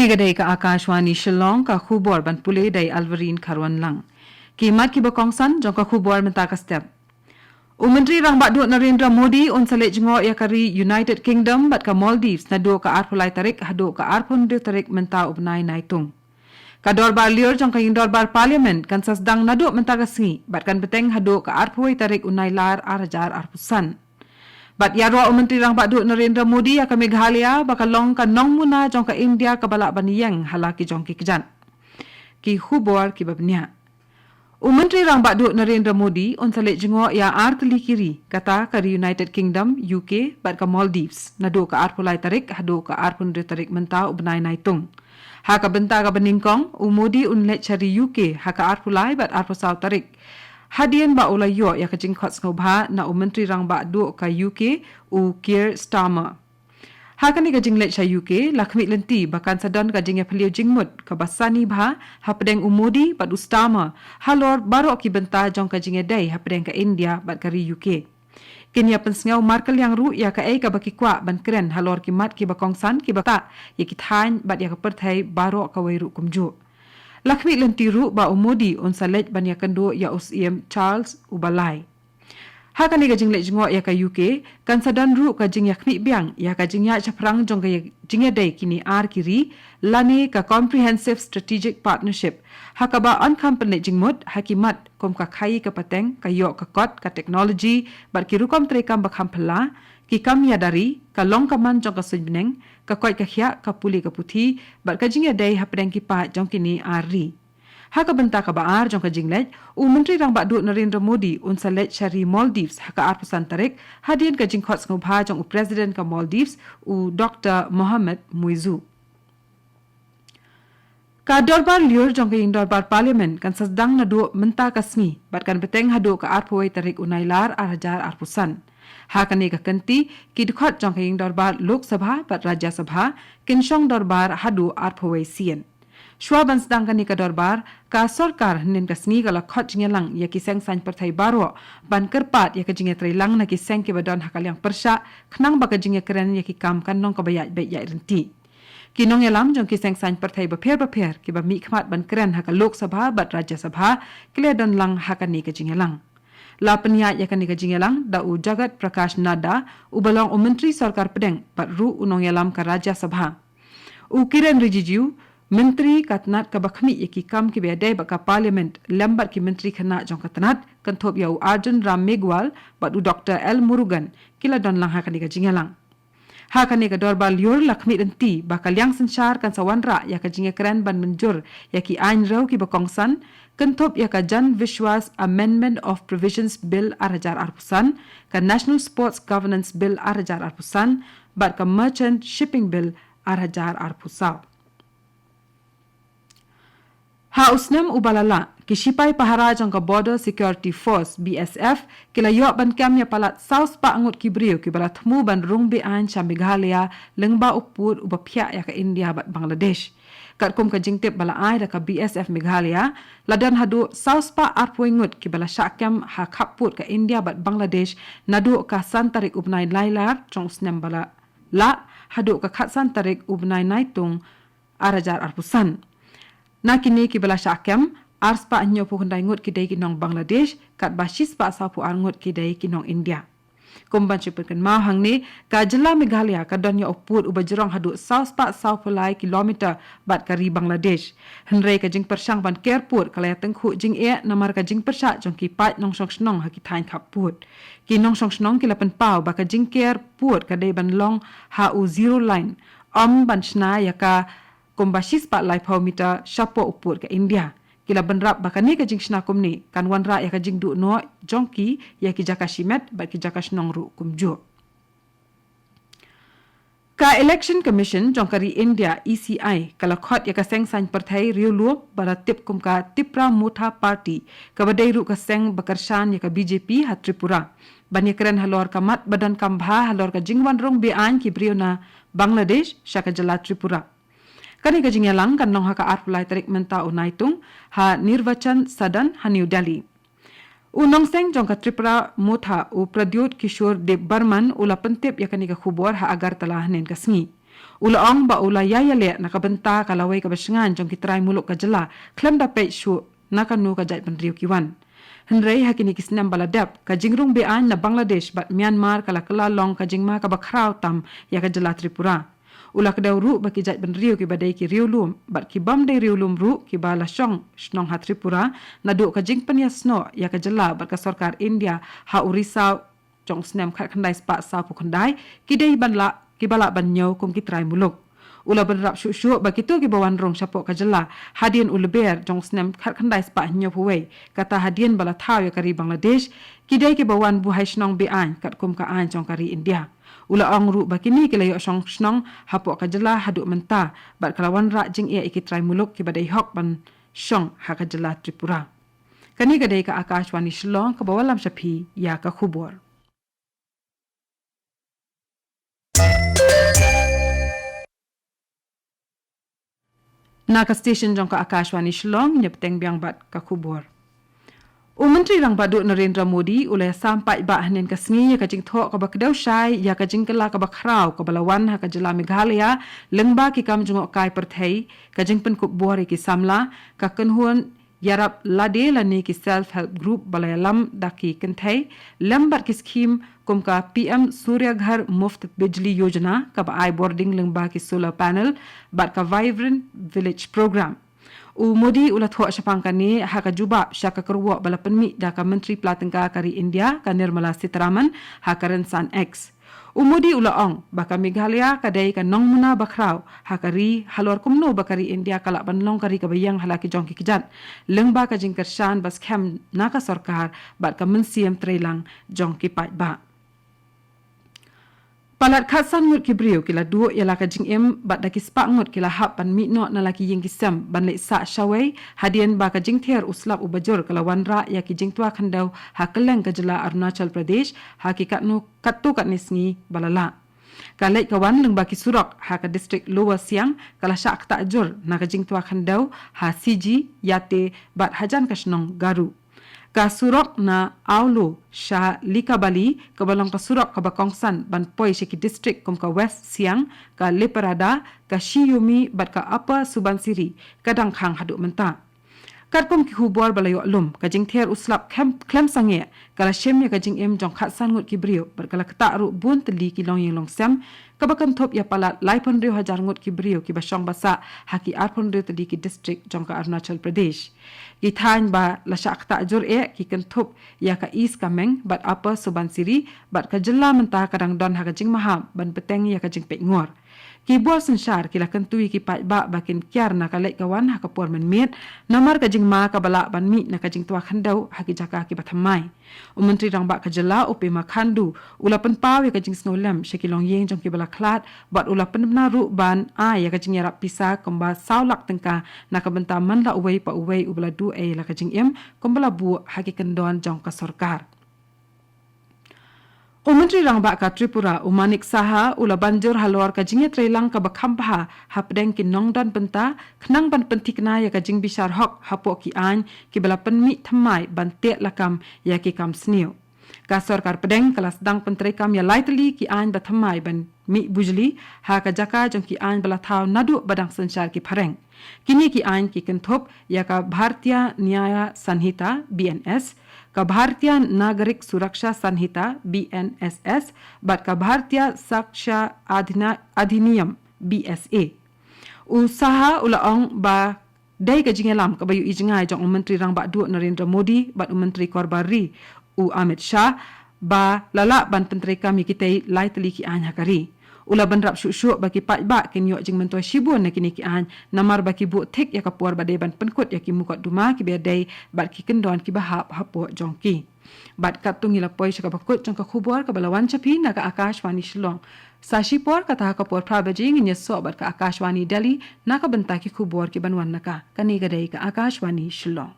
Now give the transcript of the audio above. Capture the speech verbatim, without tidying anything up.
Ka dei ka Akashvani Shillong, ka khubor ban pule da i Alvarin Kharwanlang. Ki mat kiba kongsan jong ka khubor mynta ka step. U Myntri Rangbah Duh Narendra Modi un sa leit jngoh ïa ka ri United Kingdom bad ka Maldives naduh ka arphew lai tarik haduh ka arphew hynriew tarik mynta u bnai Naitung. Ka dorbar lyiur jong ka ïing dorbar Parliament kan sa sdang naduh mynta ka sngi bad kan bteng haduh ka arphew wei tarik u Nailar ar hajar arphew san. Bad ïaroh u Myntri Rangbah Duh Narendra Modi ïa ka Meghalaya ba ka long ka nongmuna jong ka India kaba lah ban ïeng ha la ki jong ki kjat. Ki khubor kiba bniah. U Myntri Rangbah Duh Narendra Modi un sa leit jngoh ïa ar tylli ki ri, kata ka ri United Kingdom, U K, bad ka Maldives, naduh ka arphew lai tarik haduh ka arphew hynriew tarik mynta u bnai Naitung. Ha ka bynta kaba nyngkong, u Modi un leit sha ri U K ha ka arphew lai bad arphew saw tarik, hadien ba u la ïoh ïa ka jingkhot sngewbha na u Myntri Rangbah Duh ka U K, u Keir Starmer. Ha kane ka jingleit sha U K, la khmih lynti ba kan sa don ka jingïaphylliew jingmut kaba sani bha hapdeng u Modi bad u Starmer halor baroh ki bynta jong ka jingïadei hapdeng ka India bad ka ri U K. Kin ïa pynsngew markylliang ruh ïa kaei kaba ki kwah ban kren halor ki mat kiba kongsan kiba ktah ïa ki thaiñ bad ïa ka pyrthei baroh kawei ruh kumjuh. La khmih lynti ruh ba u Modi un sa leit ban ïakynduh ïa u Syiem Charles uba lai. Ha kane ka jingleit jngoh ïa ka U K, kan sa don ruh ka jingïakhmih biang ïa ka jingïaid shaphrang jong ka jingïadei kine ar ki ri, lane ka Comprehensive Strategic Partnership, ha kaba yn kham pynleit jingmut ha ki mat kum ka khaïi ka pateng, ka ïoh ka kot, ka technology, bad ki rukom treikam ba kham phylla, ki kam ïada ri, ka long ka man jong ka suiñ bneng, ka koit ka khiah, ka pule ka puthi, bad ka jingïadei hapdeng ki paid jong kine ar ri. Ha ka bynta kaba ar jong ka jingleit, u Myntri Rangbah Duh Narendra Modi un sa leit sha ri Maldives ha ka arphew san tarik, hadien ka jingkhot sngewbha jong u President ka Maldives, u Doktor Mohamed Muizzu. Ka dorbar lyiur jong ka ïing dorbar Parliament kan sa sdang naduh mynta ka sngi bad kan bteng haduh ka arphew wei tarik u Nailar ar hajar arphew san. Ha kane ka kynti, ki dkhot jong ka ïing dorbar Lok Sabha bad Rajya Sabha kin shong dorbar haduh arphew wei sien. Shuwa ban sdang kane ka dorbar, ka sorkar hynnin ka sngi ka la khot jingïalang ïa ki seng saiñ pyrthei baroh ban kyrpad ïa ka jingïatreilang na ki seng kiba don ha ka liang pyrshah, khnang ba ka jingïakren ïa ki kam kan long kaba ïaid beit ïaid ryntih. Ki nongïalam jong ki seng saiñ pyrthei bapher bapher kiba mihkhmat ban kren ha ka Lok Sabha bad Rajya Sabha ki la don lang ha kane ka jingïalang. La pynïaid ïa kane ka jingïalang da u Jagat Prakash Nadda, uba long u Myntri Sorkar Pdeng bad ruh u nongïalam ka Rajya Sabha. U Kiren Rijiju, Myntri ka tnat kaba khmih ïa ki kam kiba ïadei bad ka Parliament, lem bad ki Myntri khynnah jong ka tnat, kynthup ïa u Arjun Ram Meghwal bad u Doktor L Murugan, ki la don lang ha kane ka jingïalang. Ha kane ka dorbar lyiur la khmih lynti ba ka liang synshar kan sa wanrah ïa ka jingïakren ban mynjur ïa ki aiñ rew kiba kongsan, kynthup ïa ka Jan Vishwas Amendment of Provisions Bill ar hajar arphew san, ka National Sports Governance Bill ar hajar arphew san, bad ka Merchant Shipping Bill ar hajar arphew saw. Ha u snem uba la lah, ki shipai pahara jong ka Border Security Force, B S F, ki la ïoh ban kem ïa palat saw spah ngut ki briew kiba la thmu ban rung be-aiñ sha Meghalaya lyngba u pud uba phiah ïa ka India bad Bangladesh. Katkum ka jingtip ba la ai da ka B S F Meghalaya, la don haduh saw spah arphew wei ngut kiba la shah kem ha khappud ka India bad Bangladesh naduh ka san tarik u bnai Nailar jong u snem ba la lah haduh ka khatsan tarik u bnai Naitung ar hajar arphew san. Na kine kiba la shah kem, ar spah hynñiewphew khyndai ngut ki dei ki nong Bangladesh, katba shi spah sawphew ar ngut ki dei ki nong India. Kum ban shu pynkynmaw hangne, ka jylla Meghalaya ka don ïa u pud uba jrong haduh saw spah sawphew lai kilometer bad ka ri Bangladesh. Hynrei ka jingpyrshang ban ker pud ka la ïatyngkhuh jingeh namar ka jingpyrshah jong ki paid nongshong shnong ha ki thaiñ khappud. Ki nongshong shnong ki la pynpaw ba ka jingker pud ka dei ban long ha u zero line, ym ban shna ïa ka kumba shi spah laiphew meter shapoh u pud ka India. Ki la bynrap ba kane ka jingshna kumne kan wanrah ïa ka jingduh noh jong ki ïa ki jaka shimet bad ki jaka shnong ruh kumjuh. Ka Election Commission jong ka ri India, E C I, ka la khot ïa ka seng saiñ pyrthei riewlum ba la tip kum ka Tipra Motha Party, kaba dei ruh ka seng ba kyrshan ïa ka B J P ha Tripura, ban ïakren halor ka mat ba donkam bha halor ka jingwan rung be-aiñ ki briew na Bangladesh sha ka jylla Tripura. Kane ka jingïalang kan long ha ka arphew lai tarik mynta u Naitung ha Nirvachan Sadan ha New Delhi. U nongseng jong ka Tipra Motha, u Pradyot Kishore Debbarman, u la pyntip ïa kane ka khubor ha Agartala hynnin ka sngi. U la ong ba u la ïai ïaleh na ka bynta ka lawei kaba shngaiñ jong ki trai muluk ka jylla khlem da peit shuh na kano ka jaitbynriew ki wan. Hynrei ha kine ki snem ba la dep, ka jingrung beaiñ na Bangladesh bad Myanmar ka la kylla long ka jingma kaba khraw tam ïa ka jylla Tripura. U la kdew ruh ba ki jaitbynriew kiba dei ki riewlum bad ki bym dei riewlum ruh kiba la shong shnong ha Tripura naduh ka jingpynïasnoh ïa ka jylla bad ka sorkar India ha u risaw jong u snem khatkhyndai spah sawphew khyndai, ki dei ban lah, kiba lah ban ñiew kum ki trai muluk. U la bynrap shuh shuh ba kito kiba wan rung shapoh ka jylla hadien u Lber jong u snem khatkhyndai spah hynñiewphew wei, kata hadien ba la thaw ïa ka ri Bangladesh, ki dei kiba wan buhai shnong beaiñ katkum ka aiñ jong ka ri India. U la ong ruh ba kine ki la ïoh shong shnong hapoh ka jylla haduh mynta bad ka la wanrah jingeh ïa ki trai muluk kiba dei hok ban shong ha ka jylla Tripura. Kane ka dei ka Akashvani Shillong kaba wallam sha phi ïa ka khubor. Na ka station jong ka Akashvani Shillong, ngi bteng biang bad ka khubor. U Myntri Rangbah Duh Narendra Modi u la ïasam paidbah hynnin ka sngi ïa ka jingthoh kaba kdew shai ïa ka jingkylla kaba khraw kaba la wan ha ka jylla Meghalaya lyngba ki kam jngohkai pyrthei, ka jingpynkup bor ïa ki samla, ka kynhun ïarap lade lane ki self help group ba la ïalam da ki kynthei lem bad ki skhim kum ka P M Surya Ghar Muft Bijli Yojana kaba ai bording lyngba ki solar panel bad ka Vibrant Village Program. U Modi u la thoh shaphang kane ha ka jubab sha ka kyrwoh ba la pynmih da ka Myntri Pla Tyngka ka ri India ka Nirmala Sitharaman ha ka rynsan X. U Modi u la ong ba ka Meghalaya ka dei ka nongmuna bakhraw ha ka ri halor kumno ba ka ri India ka lah ban long ka ri kaba ïeng ha la ki jong ki kjat lyngba ka jingkyrshan ba skhem na ka sorkar bad ka mynsiem treilang jong ki paidbah. Palat khatsan ngut ki briew ki la duh ïa la ka jingim bad da ki spah ngut ki la hap ban mih noh na la ki ïing ki sem ban leit sah shawei hadien ba ka jingther u slap uba jur ka la wanrah ïa ki jingtwa khyndew ha kylleng ka jylla Arunachal Pradesh ha ki katno katto katne sngi ba la lah. Ka leit ka wan lyngba ki surok ha ka distrik Lower Siang ka la shah ktah jur na ka jingtwa khyndew ha Sigi, Yate bad hajan ka shnong Garu. Ka surok na Aolo sha Likabali kaba long ka surok kaba kongsan ban poi sha ki distrik kum ka West Siang, ka Leparada, ka Shiyumi bad ka Upper Subansiri ka dang khang haduh mynta. Katkum ki khubor ba la ïoh lum, ka jingther u slap khlem sangeh ka la shim ïa ka jingim jong khatsan ngut ki briew bad ka la ktah ruh bun tylli ki longïing longsem, kaba kynthup ïa palat laiphew hynriew hajar ngut ki briew kiba shong ba sah ha ki arphew hynriew tylli ki distrik jong ka Arunachal Pradesh. Ki thaiñ ba la shah ktah jur eh ki kynthup ïa ka East Kameng bad Upper Subansiri bad ka jylla mynta ka dang don ha ka jingmaham ban bteng ïa ka jingpeit ngor. Ki bor synshar ki la kyntu ïa ki paidbah ba kin kiar na ka leit ka wan ha ka por mynmiet namar ka jingma kaba lah ban mih na ka jingtwa khyndew ha ki jaka kiba thymmai. U Myntri Rangbah ka jylla u Pema Khandu u la pynpaw ïa ka jingsngewlem sha ki longïing jong kiba la khlad bad u la pynbna ruh ban ai ïa ka jingïarap pisa kumba saw lak tyngka na ka bynta man la uwei pa uwei uba la duh ei la ka jingim kumba la buh ha ki kyndon jong ka sorkar. U Myntri Rangbah ka Tripura u Manik Saha u la ban jur halor ka jingïatreilang kaba kham bha hapdeng ki nongdon bynta khnang ban pynthikna ïa ka jingbishar hok hapoh ki aiñ kiba la pynmih thymmai ban teh lakam ïa ki kam sniew. Ka sorkar pdeng ka la sdang pyntreikam ïa lai tylli ki aiñ ba thymmai ban mih bujli ha ka jaka jong ki aiñ ba la thaw naduh ba dang synshar ki phareng. Kine ki aiñ ki kynthup ïa ka Bharatiya Nyaya Sanhita, B N S, ka Bharatiya Nagarik Suraksha Sanhita, B N S S, bad ka Bharatiya Sakshya Adhina-, Adhiniyam, B S A. U Saha u la ong ba dei ka jingïalam kaba ïohi jngai jong u Myntri Rangbah Duh Narendra Modi bad u Myntri Korbar Ri u Amit Shah ba la lah ban pyntreikam ïa kitei lai tylli ki aiñ ha ka ri. U la bynrap shuh shuh ba ki paidbah kin ïoh jingmyntoi shibun na kine ki aiñ namar ba ki buh thik ïa ka por ba dei ban pynkut ïa ki mukotduma kiba dei bad ki kyndon kiba hap hapoh jong ki. Bad katto ngi la poi sha kaba kut jong ka khubor kaba la wan sha phi na ka Akashvani Shillong. Sa shipor kata ha ka por phra baje ngin ïasoh bad ka Akashvani Delhi na ka bynta ki khubor kiban wan na ka. Kane ka dei ka Akashvani Shillong.